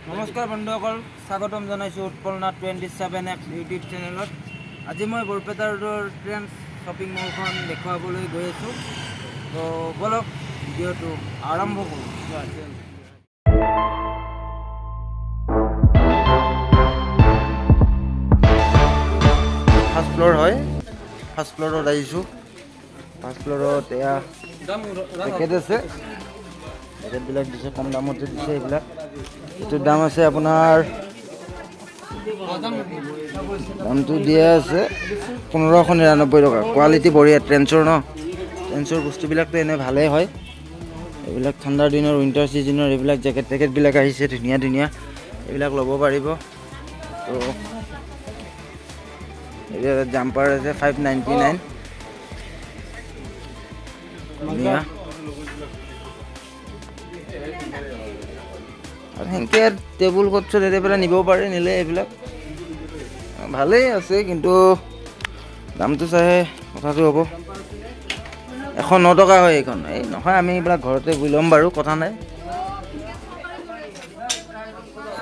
নমস্কাৰ বন্ধুসকল, স্বাগতম জনাইছোঁ উৎপল নাথ 27X YouTube চেনেলত। আজি মই বৰপেটা ৰোডৰ ট্ৰেণ্ডছ শ্বপিং মলখন দেখুৱাবলৈ গৈ আছোঁ। তো ব'লক, ভিডিঅ'টো আৰম্ভ কৰোঁ। ফাৰ্ষ্ট ফ্ল'ৰ হয়, ফাৰ্ষ্ট ফ্ল'ৰত আহিছোঁ। ফাৰ্ষ্ট ফ্ল'ৰত এয়া জেকেট আছে, জেকেটবিলাক দিছে, কম দামতে দিছে এইবিলাক। এইটোৰ দাম আছে আপোনাৰ, দামটো দিয়া আছে 1599 টকা। কোৱালিটি বঢ়িয়া, ট্ৰেণ্ডছৰ ন, ট্ৰেণ্ডছৰ বস্তুবিলাকতো এনেই ভালেই হয়। এইবিলাক ঠাণ্ডাৰ দিনৰ উইণ্টাৰ ছিজনৰ এইবিলাক জেকেট টেকেটবিলাক আহিছে, ধুনীয়া ধুনীয়া, এইবিলাক ল'ব পাৰিব। তো এতিয়া জাম্পাৰ আছে 599, ধুনীয়া। আৰু সেনেকৈ টেবুল কট চট এৰে পেলাই নিব পাৰে, নিলে এইবিলাক ভালেই আছে, কিন্তু দামটো চাইহে কথাটো হ'ব। 109 টকা হয় এইখন। এই নহয়, আমি এইবিলাক ঘৰতে বৈ ল'ম বাৰু, কথা নাই।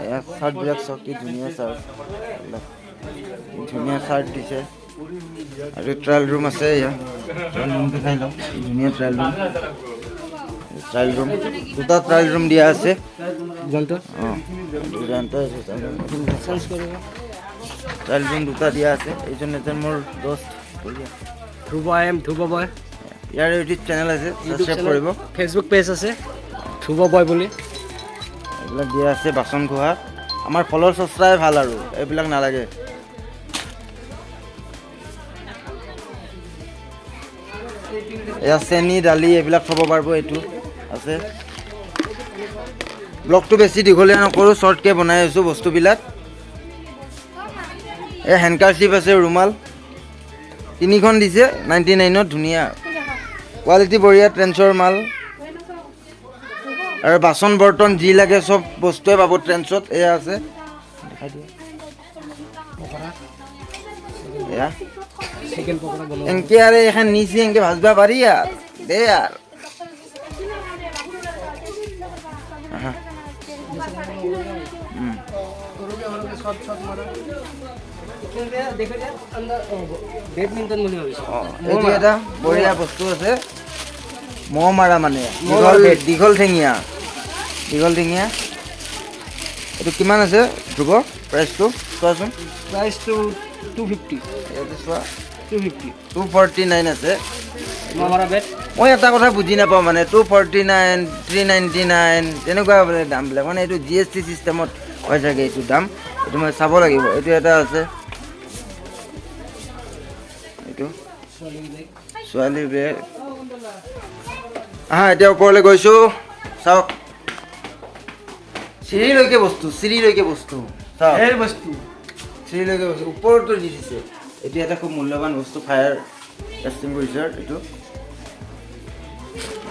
এয়া চাৰ্টবিলাক চাওক, কি ধুনীয়া চাৰ্ট, এইবিলাক ধুনীয়া চাৰ্ট দিছে। আৰু ট্ৰায়েল ৰুম আছে, এয়া ট্ৰায়েল ৰুমটো চাই লওক, কি ধুনীয়া ট্ৰায়েল ৰুম। ট্ৰায়েল ৰুম দুটা, ট্ৰায়েল ৰুম দিয়া আছে। অঁ, ট্ৰায়েল ৰুম দুটা দিয়া আছে। এইজন এজন মোৰ দোস্ত, বঢ়িয়া। Dhruv, I am Dhruv boy. Year YouTube channel আছে, ছাবস্ক্ৰাইব কৰিব। ফেচবুক পেজ আছে ধ্ৰুৱ বয় বুলি। এইবিলাক দিয়া আছে বাচন খোৱা। আমাৰ ফলৰ চস্তাই ভাল আৰু এইবিলাক নালাগে। এয়া চেনি দালি এইবিলাক থ'ব পাৰিব, এইটো আছে। ব্লগটো বেছি দীঘলীয়া নকৰোঁ, শ্বৰ্টকৈ বনাই আছোঁ বস্তুবিলাক। এই হেণ্ডকাৰচিপ আছে, ৰুমাল তিনিখন দিছে 99ত, ধুনীয়া কোৱালিটি, বঢ়িয়া ট্ৰেণ্ডছৰ মাল। আৰু বাচন বৰ্তন যি লাগে চব বস্তুৱে পাব ট্ৰেণ্ডছত। এয়া আছে, দেখাই দিয়া। এয়া চিকেন পকৰা বনাব এনকে আৰু এখন নিচি এনকে ভাজবা পাৰি আৰু দে আৰু। আহা। বেডমিণ্টন বুলি ভাবিছোঁ। অঁ, এইটো এটা বঢ়িয়া বস্তু আছে, মহ মাৰা, মানে দীঘল দীঘল ঠেঙীয়া, দীঘল ঠেঙীয়া। এইটো কিমান আছে ধ্ৰুৱ, প্ৰাইচটো চোৱাচোন। প্ৰাইচটো 250। ইয়াতে চোৱা। 250। 249 আছে। মহ মাৰা বেট। মই এটা কথা বুজি নাপাওঁ, মানে 249, 399 তেনেকুৱা মানে দামবিলাক, মানে এইটো GST চিষ্টেমত হয় চাগে এইটো দাম, এইটো মই চাব লাগিব। এইটো এটা আছে, এইটো ছোৱালীৰ বেগ। আহা, এতিয়া ওপৰলৈ গৈছোঁ, চাওক চিৰিলৈকে বস্তু, চিৰিলৈকে বস্তু, চাওক ঢেৰ বস্তু, চিৰিলৈকে বস্তু ওপৰতো দি দিছে। এইটো এটা খুব মূল্যৱান বস্তু, ফায়াৰ এক্সটিংগুইচাৰ এইটো।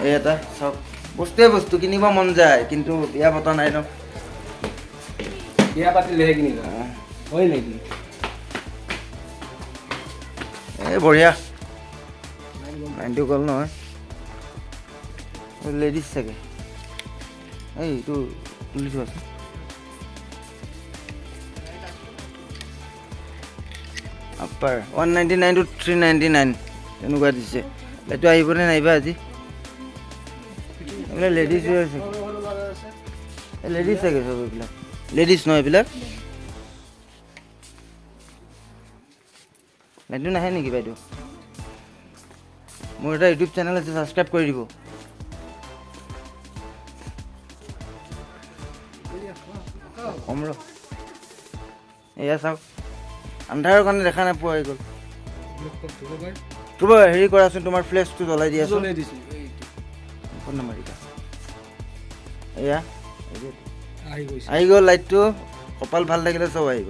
এই এটা চাওক, বস্তুৱে বস্তু, কিনিব মন যায় কিন্তু বিয়া পতা নাই ন। বিয়া পাতিলেহে কিনিবা হয় নেকি? এই বঢ়িয়া, লাইনটো গ'ল নহয়, লেডিজ চাগে। এই এইটো তুলি থোৱাচোন। আপাৰ 199 টু 399 তেনেকুৱা দিছে। এইটো আহিবনে নাহিবা আজি? এইবিলাক লেডিজ চাগে, এই লেডিজ চাগে চব, এইবিলাক লেডিজ নহয় এইবিলাক। লাইনটো নাহে নেকি বাইদেউ? মোৰ এটা ইউটিউব চেনেল আছে, ছাবস্ক্ৰাইব কৰি দিব। কম ৰ, এয়া চাওক, আন্ধাৰৰ কাৰণে দেখা নোপোৱা হৈ গ'ল। তোমাৰ হেৰি কৰাচোন, তোমাৰ ফ্লেছটো জ্বলাই দিয়াচোন। ফোন নামাৰিবা। এয়া আহি গ'ল লাইটটো, কপাল ভাল থাকিলে চব আহিব।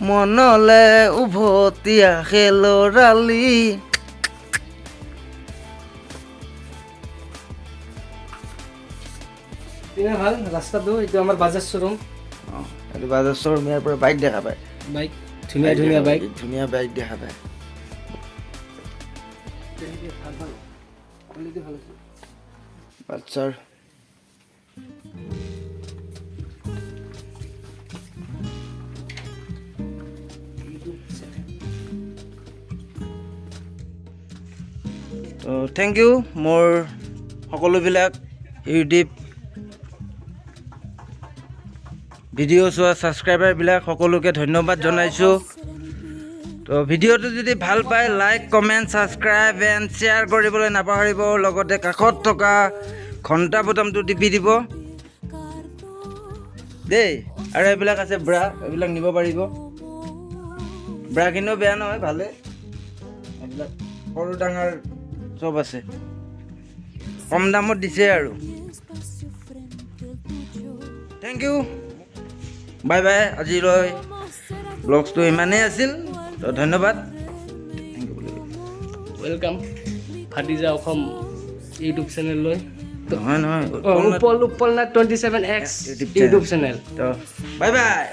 মনলে উভতি আহে ল'ৰালি। ভাল ৰাস্তাটো, এইটো আমাৰ বাজাজ শ্ব'ৰুম। অঁ, এইটো বাজাজ শ্ব'ৰুম, ইয়াৰ পৰা বাইক দেখা পায়। বাইক, ধুনীয়া ধুনীয়া বাইক, ধুনীয়া বাইক দেখা পায়। ভাল ভাল কোৱালিটি ভাল আছে। পালচাৰ। YouTube channel. তো thank U মোৰ সকলোবিলাক ইউটিউব ভিডিঅ' চোৱা ছাবস্ক্ৰাইবাৰবিলাক, সকলোকে ধন্যবাদ জনাইছোঁ। তো ভিডিঅ'টো যদি ভাল পায়, like, comment, subscribe and share কৰিবলৈ নাপাহৰিব। লগতে কাষত থকা ঘণ্টা বুটামটো টিপি দিব দেই। আৰু এইবিলাক আছে ব্ৰা, এইবিলাক নিব পাৰিব। ব্ৰাখিনিও বেয়া নহয়, ভালে। এইবিলাক সৰু ডাঙৰ চব আছে, কম দামত দিছে আৰু। Thank U, bye bye. আজিলৈ ব্লগটো ইমানেই আছিল। তো ধন্যবাদ, thank U বুলি। Welcome ভাতিজা অসম ইউটিউব চেনেললৈ। নহয় নহয়। Upal Upal Nath 27 X YouTube YouTube channel. তো বাই বাই।